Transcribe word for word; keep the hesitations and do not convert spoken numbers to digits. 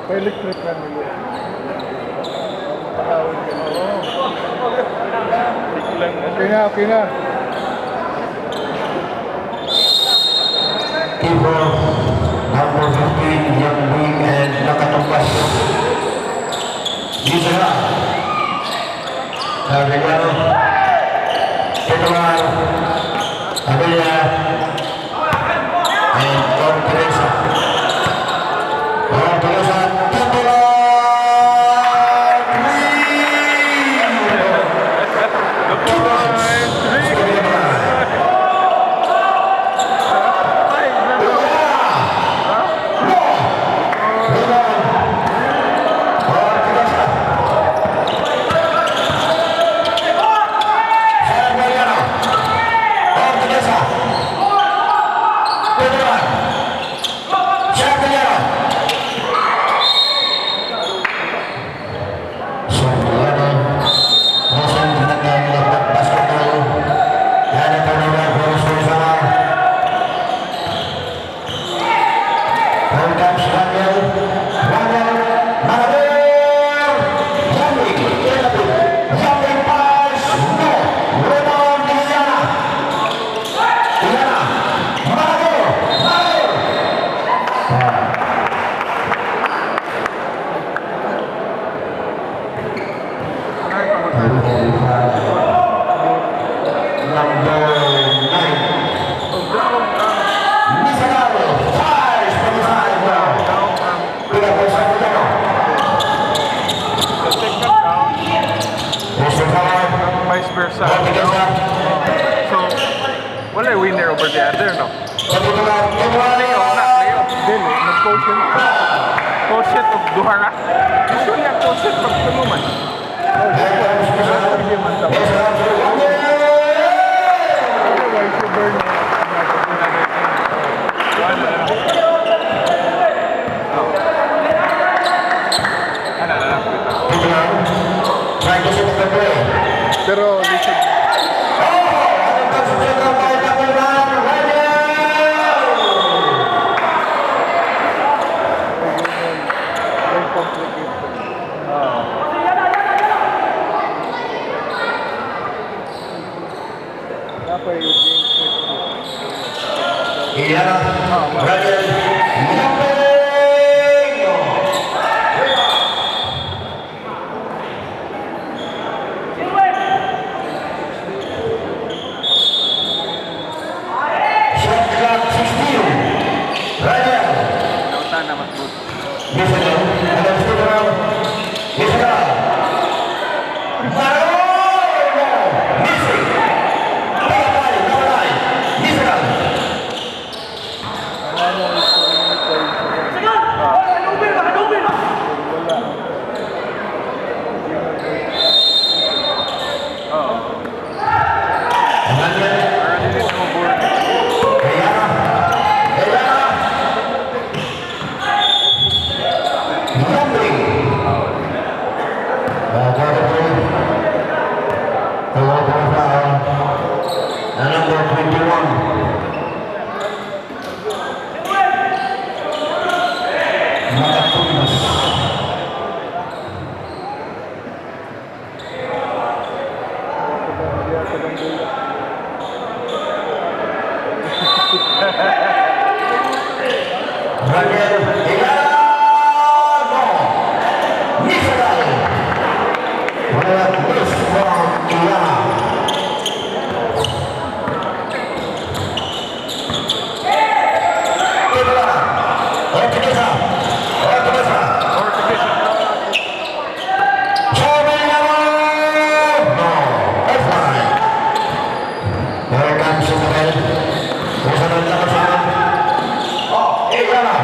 Pa-electric lang nila. Patawid ka na. Oo. Click lang na. Okay na, okay na. Keeper, number fifteen, Young Wing, and Nakatumbas. Dito na. Arellano. Titular. Abella. And Ortigueza. Ortigueza. Titular. Three. Two points. Three. Here comes Raniel. Raniel, Marador! Yaming, Yaming, Yaming pass! No! Rebound, Iliana! Iliana! Marador! Marador! Ah. Number nine. Misagal, five twenty-five now. Pila po sa Pilipiano? Sa second round, vice versa. So, wala winner over the other, no? Playoff na, playoff. Dili, nag-quotient. Quotient og duha ra. Usually, ang quotient pag tulo man. Otherwise, you burn. Ano na lang? Try to set the play. Pero they should. Oh! Ano pa sa second by Takuman? Raniel! Very complicated. Ah. Dapat yung game set. Iya, Raniel. Lapeng! Shot clock sixteen. Raniel. Nauta na, mas good. Misagal. Ano, gusto ko lang. Misagal. Maroon! Missing. Patay, patay. Misagal. Ang ano, ito, ito, ito. Wala. Oo. Early turnover. Kaya, kaya. Number twenty-one. Makatumbas. Raniel Iliana. Misagal. Wala, miss from Iliana. Titular. Ortigueza. Ortigueza. Ortigueza. Sabi nga, no, offside. Here comes Isabel. Isabel na kasama. Oh, Iliana.